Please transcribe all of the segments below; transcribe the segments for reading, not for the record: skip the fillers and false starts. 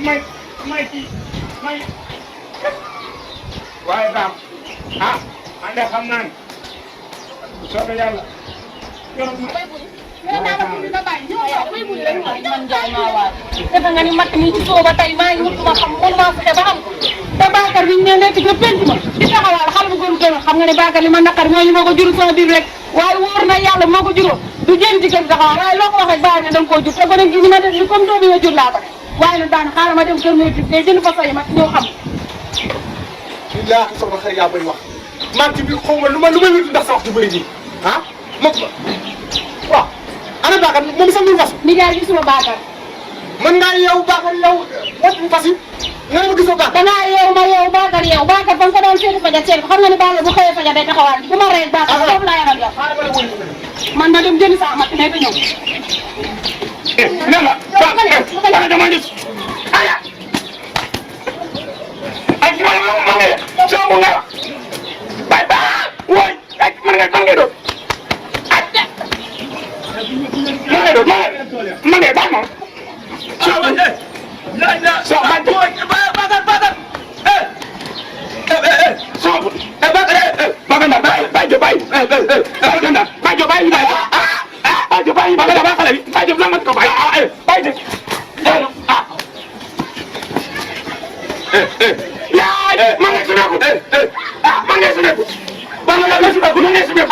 may kii may waaye daam ah man de xam naa ne soobee yàlla yoroo ma. man jaay maa waay defe nga ni matt nii ci suba ba tey maa ngi wut ma xam mën maa fexe ba am ko te Bakar bi ñu ne lekk nga penc ma di taxawal xale bu góor góor xam nga ne Bakar li ma naqar mooy ñu ma ko jur sama biir rek waaye wóor na yàlla moo ko juróom du jëm ci kër taxawal waaye loo ko wax rek bàyyi ne da nga koo jur te gone gi ni ma def ni comme doomi ma jur laa ko waaye nag daan xaaral ma dem kër ma jur te jënd fa say ma ñëw xam. billaahi soxna xëy yaa bay wax man ci biir xaw ma lu ma wétu ndax sa wax ju bëri nii ah moom waaw ana Bakar moom sax mu fas. nijaay gisuma Bakar. mën ngaa yeewu Bakar yow wat mu fas yi nga ne ma gisoo Bakar. dangaa yeewu ma yeewu Bakar yeewu Bakar fa nga ko doon seeti fajar seeti xam nga ne Bakar bu xëyee fajar day taxawaat bu ma rey Bakar foofu laa yemal yow. man ma dem jënd saa mat ne te ñëw. ne la Bakar dama gis aya ay ci ma ngi soobu nga bay ba woy ay man nga doon ma ne baax na. soo ma ne. soo ma ne. Bakar. soo ma ne. Bakar na bàyyi Bakar xale bi bàyyi lan nga ko bàyyi bàyyi yaay man ngay sumeeku man ngay sumeeku man ngay sumeeku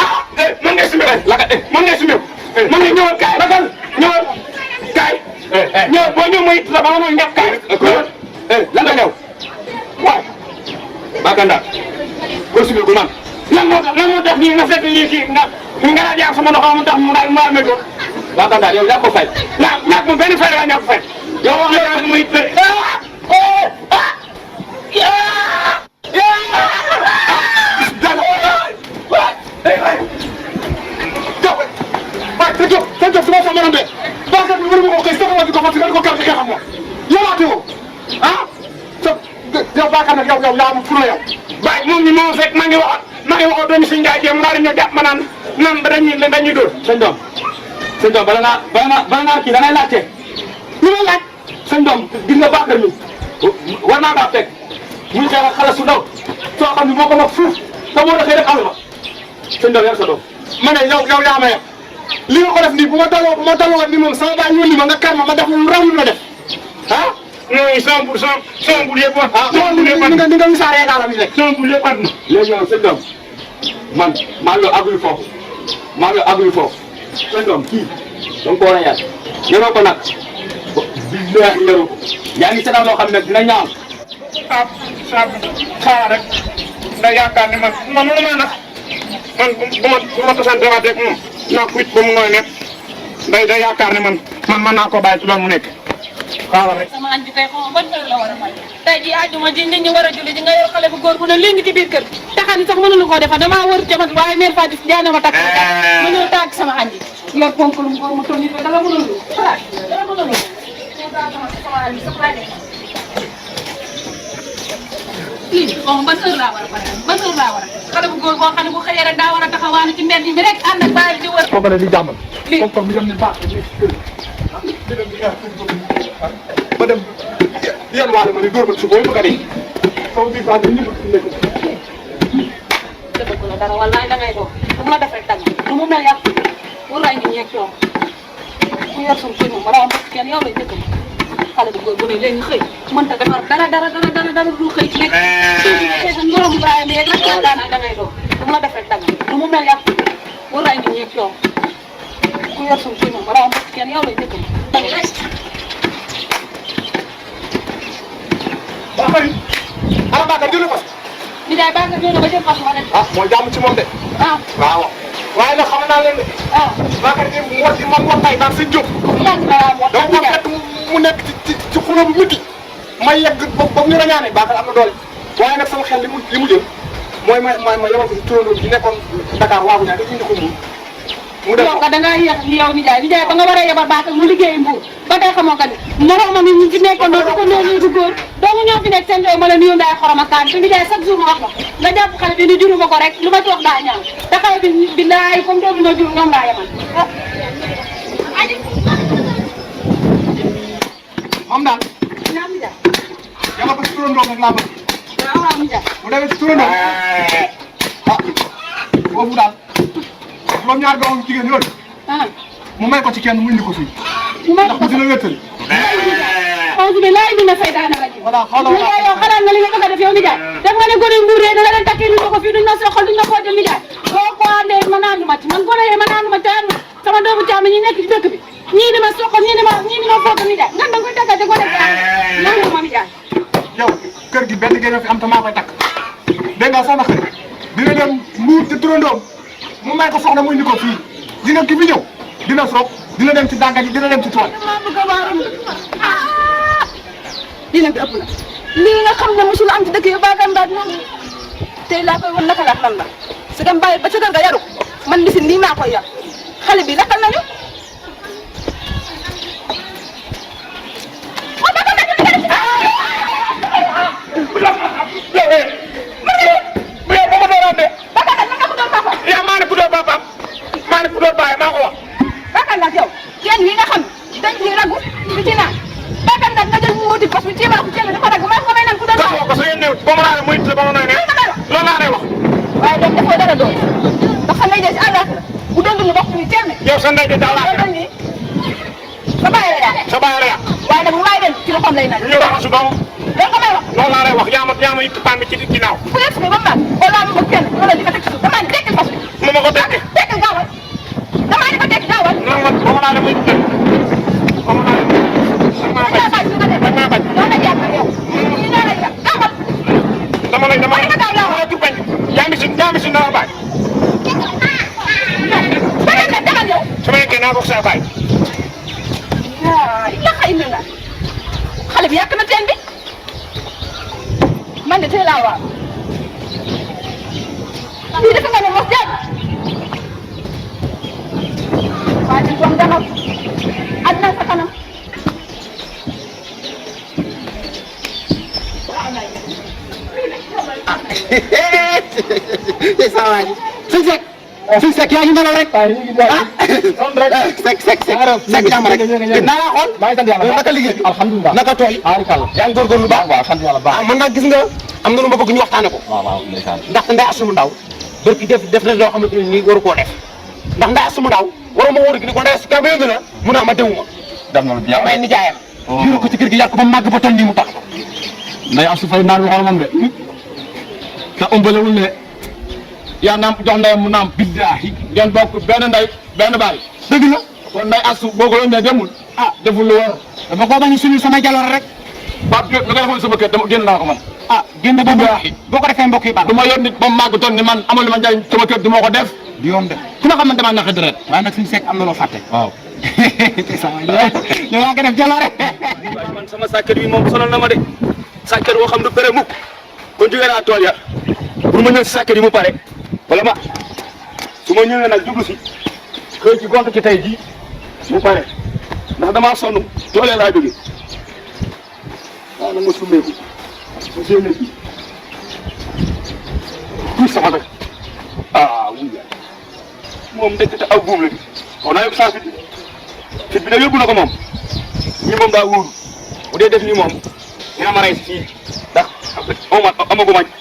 man ngay sumeeku man ngay sumeeku man ngay ñëwal kaay Bakar ñëwal kaay ñëw boo ñëw mooy la ba nga ñëw kaay lan nga ñëw waaw Bakar Ndao boo sumeeku man lan moo tax nii nga fekk lii kii nga la jaar sama loxo mu tax mu daal mu amee ko Bakar Ndao yow yaa ko fay ñàkk mu benn fay la ñàkk fay yow wax nga yaa muy bëri Bakar su ma fa mënoon de Bakar bi wër ma ko xëy soxla di ko fas nga ko kàr nga xam moom yalaate woo ah sa yow Bakar nag yow yaa am fula yow. Baye moom ni moo fekk maa ngi waxoon doomu si Ndiaye jéem daal di ñëw jàpp ma naan ba dañuy dóor. sëñ doom bala ngaa kii da ngay laajte li may laaj sëñ doom gis nga Bakar mi war naa kaa fekk muy xeex ak xale su ndaw soo xam ne moo ko mag fuuf te moo dafay def àll ba sëñ doom yar sa doom. ma ne yow yaa ma yab li nga ko def nii bu ma daloo ni moom sama baay yónni ma nga kar ma def lu raw lu ma def ah. non 100% yëpp wax. ah ni nga wisaaree daal la rek. 100% yëpp at na. léegi yow sëñ doom man maa ngi agul foofu sëñ doom kii da nga ko war a yar yoroo ko nag billahi yoroo ko yaa ngi seetaan loo xam ne dina ñaaw. xaaral rek nga yaakaar ne man mënu ma nag man bu ma tasante rek moom naa ko it ba mu nooy nekk day yaakaar ne man mën naa koo bàyyi ci loolu mu nekk xaaral rek. sama añ bi kay xaw ma ban heure la war a may tey jii àjjuma ji nit ñi war a julli ji nga yor xale bu góor bu ne léegi ci biir kër taxani sax mënuñu koo defar damaa wër jamono waaye mère Fatou jaay na ma takk ma ñëw tàgg sama añ bi yor ponkalum góor mu toll nii dara mënul lu dara mënul lu sama añ bi sax laa def lii xaw ma ban heure laa war a pare ban heure laa war a xale bu góor boo xam ne bu xëyee rek daa war a taxawaane ci mbedd mi rek ànd ak bàyyi di wër kooku la di jàmbal. lii comme mi dem ni baax ba dem yan waale ma ni dóor ma su booy bëgg a dee sama biir baax ñëpp nekk dëgg la dara wallaay da ngay doon bu ma def rek dagg lu mu mel yàq wër ay nit ñeeg yow ku yor suñu kër moom balaa ma kenn yow lay dëgg xale bu góor bu ne léegi xëy mënta defar dara lu xëy nekk sa ngorom Ibrahima yeeg rek daanaka da ngay doon lu ma def rek dagg lu mu mel yàq wër ay nit ñeeg yow ku yor suñu kër moom balaa ma kenn yow lay dëgg Bakar yi ana Bakar jëlee fas. di jaay Bakar ñëw na ba jël fas ma dem ah mooy jàmm ci moom de. ah waaw waaye nag xam naa leen de. ah Bakar yi mu war ci man war tay naan sëñ Diop. yàgg na moo tax donc fekk mu nekk ci xulóo bu métti may yegg ba ñu rañaane Bakar am na doole waaye nag sama xel li mu jël mooy ma yebal ko ci turandoo bi nekkoon Dakar waagu ñaar dañuy indi ko mu def yow da ngaa yéex yow nijaay ba nga waree yebal Bakar mu liggéey Mbour ba tey xamoo ko ni moroomam yi ñu fi nekkoon doo ko noonu du góor doomu ñoo fi nekk seen réew ma la nuyu ndaay xorom ak kaan te nijaay chaque jour ma wax la nga jàpp xale bi ni juruma ko rek lu ma ci wax daa ñaaw te xale bi ndaay comme doomu ma jur ñoom laa yemal moom daal yaa ngi jaay. yama ko si turandoo nag laa bëgg. waaw waaw Ndiaye. bu demee si turandoo. ah boobu daal juróom-ñaar doomam jigéen yooyu. mu may ko ci kenn mu indi ko fii. ndax bu dina wéttali. auzu billaahi mina seytaani rajiim. voilà xoolal yow xalaat nga li nga bëgg a def yow Ndiaye. def nga ne gone nguur rek dana leen takkee ñu ko fii duñ la soxal duñ la ko dem Ndiaye. boo ko andee ma naanu ma ci man gone yee ma naanu ma te sama doomu caam ñi nekk ci dëkk bi ñii di ma soxal ñii di ma foog Ndiaye nga danga koy takkate gone caam nangu ma Ndiaye. yow kër gi benn génn fi am te maa koy takk dégg nga soxna xëy dina dem mbuur te turandoom mu may ko soxna mu indi ko fii di nga ki fi ñëw dina soog dina dem ci dànga ji dina dem ci tool. maa bëgg a waaram lii nag ëpp na lii nga xam ne mosul am ci dëkk yi baagaan baat moom tey laa koy wan naka la lan la su dem bàyyi ba ca kër ga yaru man lisin lii maa koy yar xale bi lakkal nañu kenn wi nga xam dañ ci ragu di ci naan bakkan nag nga jël mu wuti parce que ci ma ko kenn dafa rag ma may nan ku doon ko parce que yéen ba ma laa muy ba ma ne loolu laa lay wax waaye doom dafoo dara doon ndax sa ndey de si àllaax la bu doon dund bokk ni kenn yow sa ndey de daaw laa doon ni sa bàyyi la yàq sa bàyyi la yàq waaye nag bu may dem ci loxoom lay naan ñu wax su doom loolu ko may wax loolu laa lay wax yaa ma it paan bi ci ginnaaw ku yegg si ba mu naan wala mu kenn wala di ko teg ci suuf damaa ni tekkil fas bi mu ma ko tekki tekkil gaawal damaa ni ko tekki gaawal non man ba ma laa muy ba ma laa dama si ndaw baay su ma yeggee naa ko sa baay la xëy na nga xale bi yàq na teen bi man de tey laa waaw lii defe nga ne mos jàpp waaye nag doom dama àddina sa kanam suñ sekk yaa ngi nelaw rek sekk jàmm rek naa laa xool maa ngi sant yàlla naka liggéey bi alhamdulilah naka tool yaa ngi góorgóorlu baax waaw sant yàlla baax man nag gis nga am na lu ma bëgg ñu waxtaane ko ndax nday asumu ndaw bërki def na loo xamante ni waru koo def ndax nday asumu ndaw waru ma wóor gi ni ko nday su ka ba yónni na mu naa ma déwuma def na lu bien may nijaayam yuru ko ci kër gi yar ko ba màgg ba toll nii mu tax nday asu fay naan waxoon moom de te ëmbalewul ne yaa naam jox ndeyam mu naam billaahi ngeen bokk benn ndey benn baay dëgg la kon nday asu boo ko yónnee demul ah deful lu war dama ko bañ suñu sama jaloor rek Pape Diop lu nga defoon sama kër dama génn naa ko man ah génn boo ko defee mbokk yi baax du ma yor nit ba mu màgg toon ni man amal lu ma njariñ sama kër du ma ko def di yoon de ku ma xam man damaa naqi deret waaye nag suñu sekk am na loo fàtte waaw te sama yow yaa ko def jaloore man sama sàkket bi moom sonal na ma de sàkket boo xam du pere mukk kon jógee naa tool ya pour ma ñëw si sàkket yi mu pare wala ma su ma ñëwee nag jublu si xëy ci gont ci tey jii mu pare ndax damaa sonn toolee laa jóge waaw nag ma summeeku ma séenee bi kuy sama nag wuy moom ndekete aw buum la bi xaw naa yóbbu saa fit bi nag yóbbu na ko moom ñi moom daa wóoru bu dee def nii moom dina ma rey si fii ndax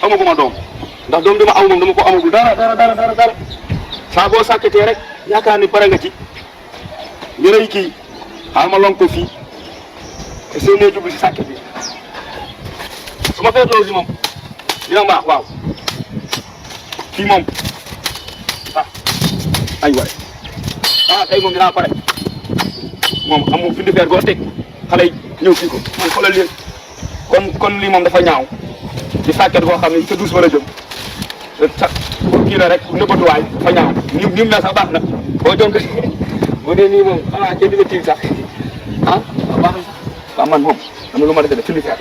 amaguma doom ndax doom dama aw moom dama ko amagul dara saa boo sàkkatee rek yaakaar ni pare nga ci ñu rey kii xaaral ma lonk ko fii te soo nee jublu si sàkket bi su ma feetloo si moom dina baax waaw fii moom ay waay tey moom dinaa pare moom amul fi feer goo teg xale yi ñëw fii ko man xoolal leen kon lii moom dafa ñaaw ci sàkket boo xam ne sa douze fa la jëm sa kii la rek nëbbatuwaay dafa ñaaw ni mu mel sax baax na boo jonk boo dee nii moom xanaa kenn dina tiim sax baax na sax waaw man moom am na lu ma def fi feer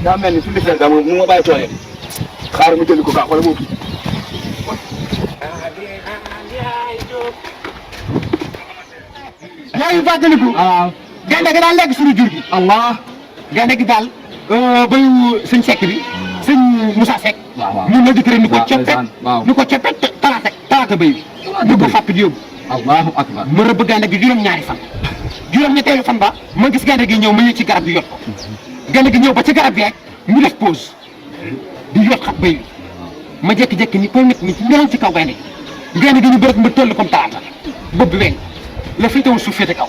daa mel ni fi feer daa moom nu ma bàyyi tooyee xaaral mu jëli ko gaa wala moo kii yaa ngi fàttaliku gaynde gi daal lekk suñu jur gi allah gaynde gi daal bayu sëñ Seck bi sëñ Moussa Seck ñun la dikkee ni ko coppet talaata bay bi ko fàpp di yóbbu allahu akbar ma rëbb gaynde gi juróom-ñaari fan juróom-ñetteelu fan ba ma gis gaynde gi ñëw ma ñëw ci garab gi yot ko gaynde gi ñëw ba ci garab gi rek ñu def pause di yot xat bay ma jékki-jékki ni koy nit ñi ñëw ci kaw gaynde gi gaynde gi ñu bërëb ma toll comme talaata bopp bi weñ la féetewul suuf féete kaw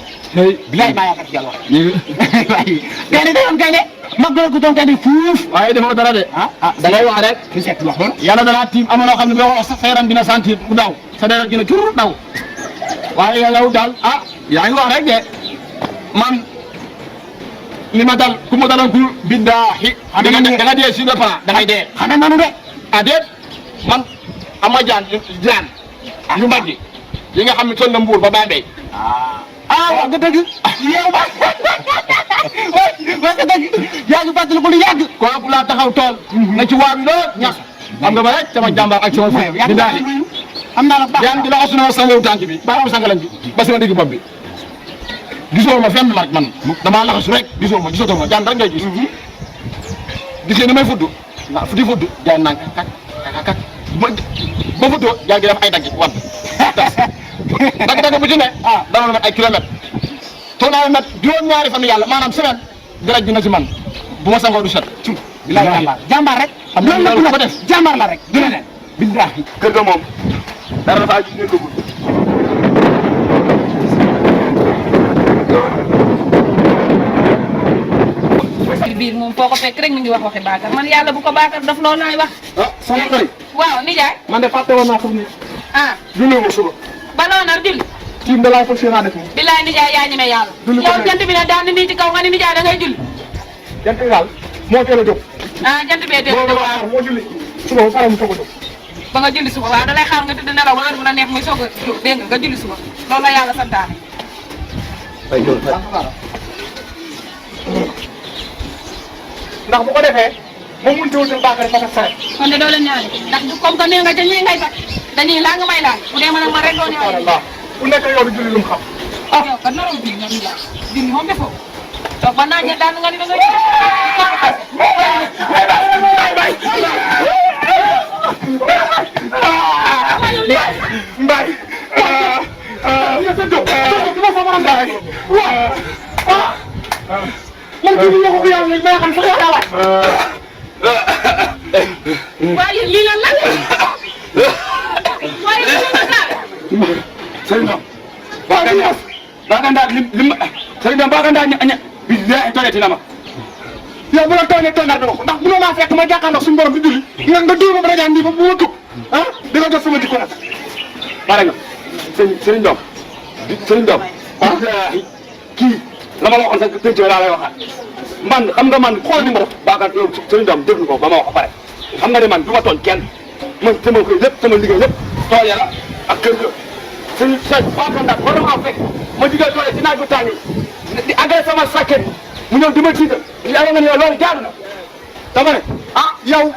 bilaay maa yaakaar ci yàlla wax waaye gaynde day am gaynde mag doon ko doon gaynde fuuf waaye defoo dara de da ngay wax rek fi seet wax loolu yàlla danaa tiim am na loo xam ne boo wax sa yaram dina sentir mu daw sa deret dina cur daw waaye yow daal yaa ngi wax rek de man li ma dal ku ma daloon ku billaahi da nga dee sur le plan da ngay dee xanaa nanu de déet man ama jaan yu mag yi nga xam ne toll na mbuur ba Bambey wax nga dëgg yow wax nga dëgg yaa ngi fàttali ko lu yàgg kooku laa taxaw tool na ci waar lool ñax xam nga ba rek sama jàmbaar ak sama fi billaahi am naa la baax jaan di la osu na ma sangawu tànk bi baa ma sangalan bi ba sama digg bopp bi gisoo ma fenn man damaa laxasu rek gisoo ma gisatoo ma jaan rek ngay gis gisee ni may fudd fudd jaan naan kak ba fuddoo jaan gi def ay dagg wadd dagg bu ci ne dana la met ay kilomètre toog naa met juróom-ñaari fan yàlla maanaam semaine deret ji na ci man bu ma sangoo du set bilaay jàmbaar rek xam nga loolu ko def jàmbaar la rek dina leen billahi kër ga moom dara dafa ji nekkagul biir moom foo ko fekk rek mi ngi wax waxi Bakar man yàlla bu ko Bakar daf loolu laay wax. sama xarit waaw nijaay. man de fàtte woon naa ko ni julli ma suba ba loonar julli. tiim da laay fas yéenaa def moom bilaay nijaay yaa ñeme yàlla. yow jant bi ne daan nii ci kaw nga ni nijaay da ngay julli. jant bi daal moo teel a jóg jant bee teel a jóg waaw moo julli suba ba pare mu soog a jóg ba nga julli suba waaw da lay xaar nga tëdd nelaw ba heure bu la neex muy soog a jóg dégg nga julli suba loolu la yàlla santaane. ndax bu ko defee moom mënut a wutal Bakar fa sa kon de doo leen ñaari ndax comme que nee nga ca ñii ngay tax dañuy laa nga may laaj bu dee man ak man rek doo ñaari. bu nekk yow di julli lu mu xam yow kat naroo julli nga nijaay julli moom defoo toog ba naaj daan nga ni da ngay Mbaye man kii bi ñoo ko yàlla léegi may xam sax yàlla waaye lii lan la waaye lii lan la Sëriñ Ndom Bakar Ndaa lim Sëriñ Ndom Bakar Ndaa ña billahi tooñati na ma yow bu la tooñee tooñaat dama ko ndax bu ma fekk ma jàkkaarloo suñu borom di julli nga dóor ma ba rajo nii ba bu ma tug di nga jot sama jikko nag pare nga Sëriñ Ndom billahi kii la ma la waxoon sax tëj laa lay waxaat man xam nga man xool ni ma def Bakar yow Sëriñ Ndom déglu ko ba ma wax ko pare xam nga ne man du ma tooñ kenn man sama koy lépp sama liggéey lépp tool ya la ak kër ga suñu sëñ Bakar Ndaa war na maa fekk ma jugee doole ci naaj bu tàng di agressé sama sakket mu ñëw di ma tiital yàlla nga ne yow loolu jaadu na dama ne yow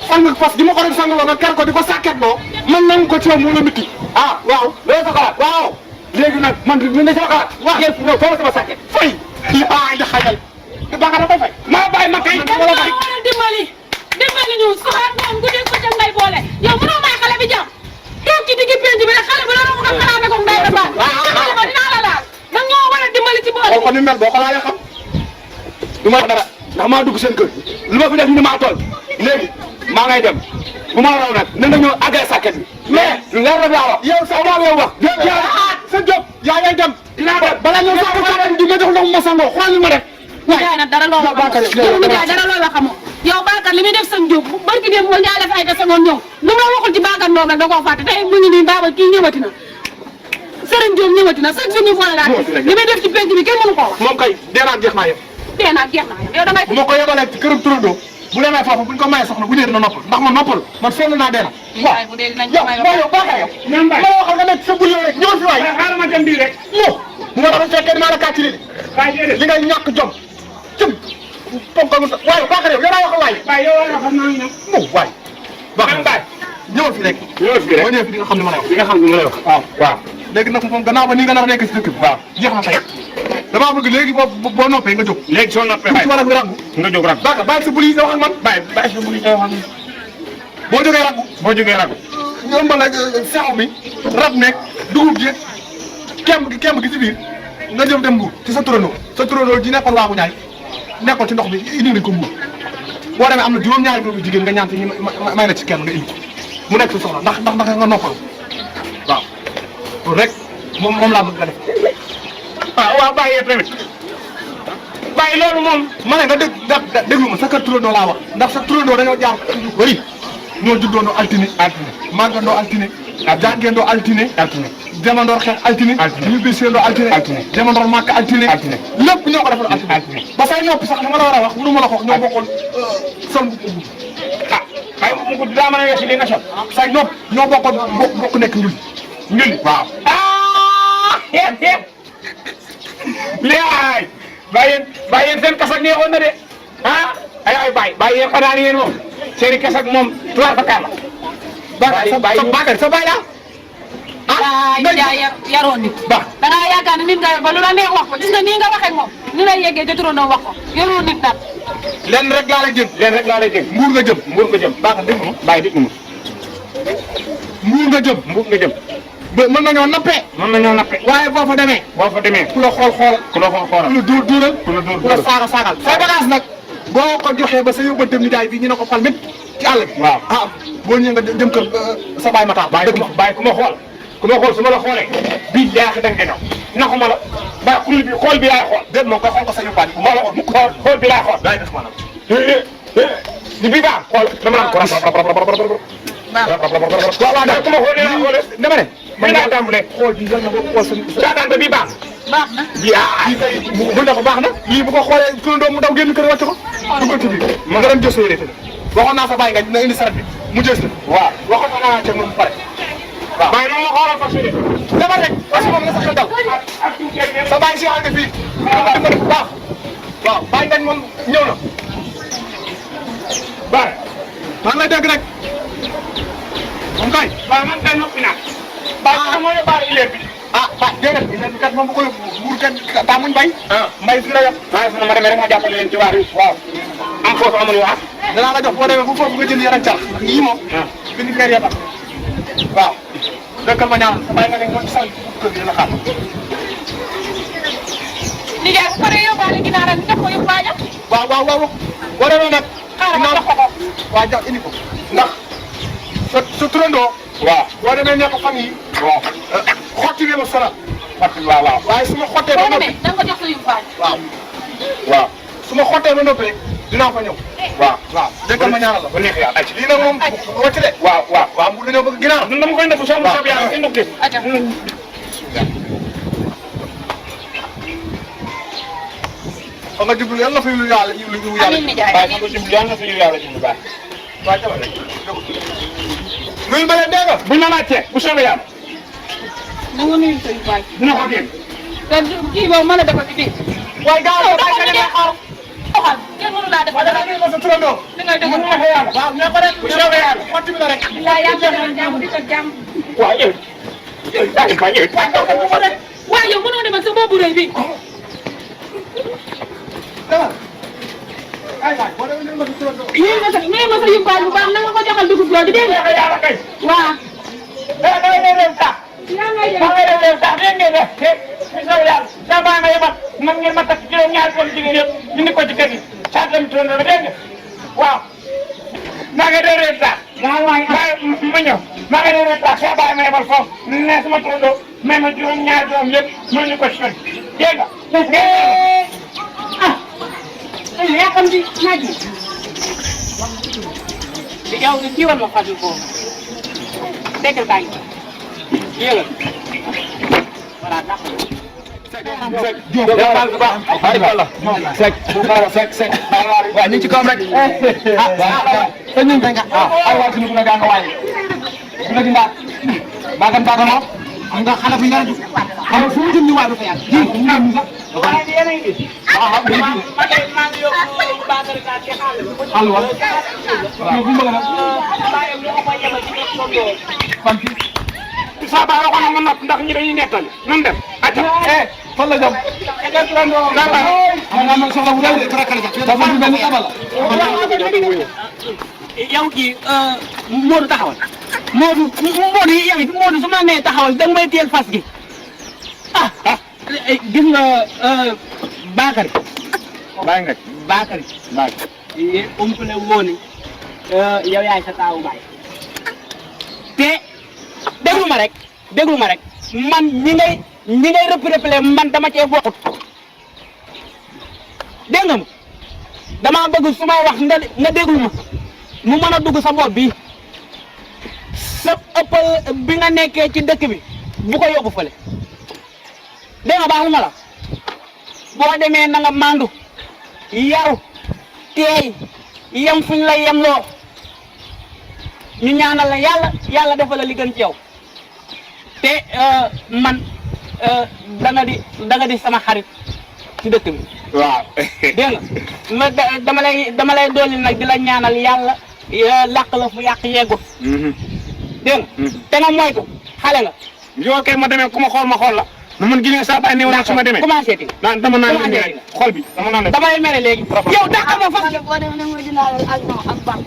sang fas gi ma ko doon sangaloo nga kar ko di ko sàkketloo man nangu ko ci yow moo la mitti waaw loolu sa xalaat waaw léegi nag man li ne sama xalaat waxee yow foofu sama sakket fay di xajal Bakar da koy fay maa bàyyi ma kay wala bay dimbali ñu soxaat moom guddi ko ca ngay boole yow mënoo may xale bi jàmm toog ci digg penc bi rek xale bu la romb nga xalaat ko nday la baal xale ba dinaa la laal da ñoo war a dimbali ci boole ko ni mel boo ko laajee xam du ma dara ndax maa dugg seen kër lu ma fi def ñu ne maa toll léegi maa ngay dem bu ma raw nag na nga ñëw àggale sakket bi mais lu leer rek laa wax yow sa waaw yow wax sa job yaa ngay dem dinaa dem bala ñëw sa ko di nga jox ndox ma sangoo xool li ma def nijaay nag dara loo wax yow nijaay dara loo wax xamoo yow Bakar li muy def sëñ Diop barki dem mo ñaa def ay da sangoon ñëw lu ma waxul ci Bakar Ndom nag da koo fàtte tey mu ngi nii baaba kii ñëwati na Serigne Diop ñëwati na chaque jour ñu xool daal li muy def ci penc bi kenn mënu koo wax moom kay deenaan jeex naa yëpp tee naa jeex naa yow da ngay bu ma ko yebalee ci këram turandoo bu demee foofu buñ ko mayee soxna bu ñëwee dina noppal ndax man noppal man sonn naa dee na waaw bu dee dinañ yow ko may yow Bakar yow ñoom Mbaye ma waxal nga nekk sa bul rek ñëw fi waay xaaral ma dem bii rek bu ma doon fekkee dinaa la kàcc li waaye déedéet li ngay ñàkk jom cëm ponkal mu waaye Bakar yow yow waxal waay waaye yow war na xam naa ñu moom waay Bakar Mbaye ñëwal fi rek ñëw fii rek boo ñëwee fi di nga xam ne ma lay wax li nga xam ne ma lay wax waaw léegi nag moom gannaaw ba nii nga nar a nekk si dëkk bi waaw jeex na tey damaa bëgg léegi boo noppee nga jóg léegi soo noppee ci wàllu rangu nga jóg rag Bakar bàyyi sa bul yi nga wax ak man bàyyi sa buli nga wax boo jógee rangu boo jógee rag ñoom ba nag saxu mi rab nekk dugub gi kemb gi ci biir nga jëm dem Mbuur ci sa turandoo ji nekkoon waagu ñaay nekkoon ci ndox bi indi nañ ko muur boo demee am na juróom-ñaari doomu jigéen nga ñaan ci may na ci kenn nga indi ko mu nekk si soxla ndax nga noppal waaw loolu rek moom laa bëgg nga def. waaw bàyyi tamit bàyyi loolu moom. ma ne nga déglu ma sa kër turandoo laa wax ndax sa turandoo dañoo jaar yu bëri ñoo juddoondoo altine màggandoo altine jàngeendoo altine demandoor xeex altine ñu biseendoo altine demandoor màkk altine lépp ñoo ko defal altine ba say noppi sax dama la war a wax mënu ma la ko wax ñoo bokkoon sol bu gudd xay mu gudd daa mën a yegsi li nga sol say nopp ñoo bokkoon bokk nekk njulli waaw léay bàyyi yéen seen kasak neexoon na de ay bàyyi yéen xanaa ni yéen moom seeni kasak moom tuwaar fa kaala bàyyi sa bàyyi laa yaroo nit da ngaa yaakaar ne nit nga ba lu la neex wax ko gis nga nii nga waxee moom ni lay yeggee ca turandoo wax ko yaroo nit nag lenn rek laa lay jëm mbuur nga jëm baax na dégg ma bàyyi dégg ma mbuur nga jëm ba mën nañoo nappee waaye boo fa demee ku la xool ku la duural ku la saagal say bagage nag boo ko joxee ba sa yóbbanteem nijaay bi ñu ne ko fal mit ci àll bi waaw boo ñëwee nga jëm kër sa baay Matar bàyyi ku ma xool su ma la xoolee bii daax da nga daw naxuma la ba kuréel bi xool bi laay xool déet moom koy xool ko sa yóbbaale xool bi laay xool daay def maanaam ni bii baax xool dama naan ko waaw da ku ma xool dinaa xool dama ne man ngaa tàmbalee xool bi yal na ko xool sa caataan bii baax baax na bu ne ko baax na lii bu ko xoolee turandoo mu daw génn kër wàcc ko dugal ci biir nga dem jësoo yére waxoon naa sa bàyyi nga na indi saret bi mu jës la waaw waxoon naa ca moom pare waaw bàyyi noonu la xoolal fas yéene dama rek parce que moom nga sa xel dal sa bàyyi si ànd fii nga dimbali bu baax waaw bàyyi ngañ moom ñëw na bàyyi maa ngi lay dégg rek moom kay waaw man kay noppi naa bàyyi xam nga bàyyi ileer bi ba déedéet ileer bi kat moom bu ko yóbbu buur kat daa muñ bay mbay fi la yem ma demee rek ma jàppale leen ci waar yi waaw am foofu amul wax danaa la jox boo demee bu foofu nga jënd yaram carax ndax yii moom bindi feer ya tax waaw dëkkal ma ñaan sa bàyyi nga ne moom ci sal kër gi la xaar nijaay bu paree yóbbaale ginaar ak jox ko yóbbaale waaw boo demee nag xaaral ma jox ko waaw jox indi ko ndax sa turandoo waaw boo demee ne ko fan yi waaw xotti bi ma sonal waaw waaye su ma xottee ba boo noppi demee da nga ko jox sa yóbbaale waaw su ma xottee ba noppi dinaa fa ñëw waaw dëkkal ma ñaanal la bu neex yàlla lii nag moom wacc de waaw bu dañoo bëgg ginaar dama koy ndef soo mu soob yàlla indi ko fa nga jublu yàlla na fa yu yàlla yu amiin nijaay bàyyi ko jublu yàlla na fi yàlla jublu baax waaw jabar nuyul ma leen dégg nga buñ ma laajtee bu soobee yàlla na nga nuyu sa yóbbaale dina ko dégg te kii boobu mën a defal ci biir waaye gaaw yow dama ne xaar waxal kenn mënu laa defal dara ma sa turandoo li ngay defal waaw ne ko rek bu soobee yàlla xotti bi la rek bilaay yaa ngi doon jàmm di ko jàmm waaw yow waaw yow mënoo dem ak sa boobu rëy bi demal ay waay boo demee ma sa turandoo nii ma sa yóbbaale bu baax na nga ko joxal dugub jooju dégg nga yàlla kay waaw da ngay dem tax yaa ngay da ngay dem tax dégg ngeen def bu soobee yàlla sa baa nga yemat man ngeen ma takk juróom ñaari doom jigéen yëpp indi ko ci kër gi saa dem turandoo bi dégg nga waaw maa ngi dem tax ma ñëw maa ngi dem tax sa baa nga yemal foofu ne sama turandoo may ma juróom ñaari doom yëpp ñu indi ko ci kër gi dégg nga yaa xam ci naaj bi yow kii war ma faju boobu déggal baa ngi yéegal voilà ndax jàppal bu baax barikalla sek waaw ñu ci kawam rek sa ñun nga ay waa sunu na ganga waaye na di ndaat bagan bagan mo am nga xala fi nga xam fu mu jëm ni waay du fa yàgg ji mu ñu sax waaye di yéen a ngi gis. ah maa ngi yóbbu Bakary Ka ci xaalis bi. xal wala waaw bu bëgg na bàyyi mu ko yemal ci kër Sondoo. fan ci saa baa waxoon na ma nopp ndax ñi dañuy nettali nan dem. acca fan la jëm am na soxla bu rëy de dafa du benn abal yow kii Modou taxawal Modou yow it Modou su ma nee taxawal danga may teel fas gi gis nga Bakary bàyyi nga Bakary. umpule woo ni yow yaay sa taawu baay te déglu ma rek man ñi ngay rëpp-rëppale man dama cee bokkut dégg nga dama bëgg su may wax nga déglu ma mu mën a dugg sa bopp bi sa ëppal bi nga nekkee ci dëkk bi bu ko yóbbu fële dégg nga baax ma la boo demee na nga mandu yaru teey yem fuñ la yem loo ñu ñaanal la yàlla defal la li gën ci yow te man da nga di sama xarit ci dëkk bi. waaw. dégg nga dama lay dolli nag di la ñaanal yàlla làq la fu yàq yeggut. dégg nga te nga moytu xale nga. yow kay ma demee ku ma xool la. man gi ne saa baay néew naa su ma demee. commencé ti dama naan la xol bi dama naan la. damay mere léegi. yow dàq ma fa. boo demee ne ma dinaa la ak ban.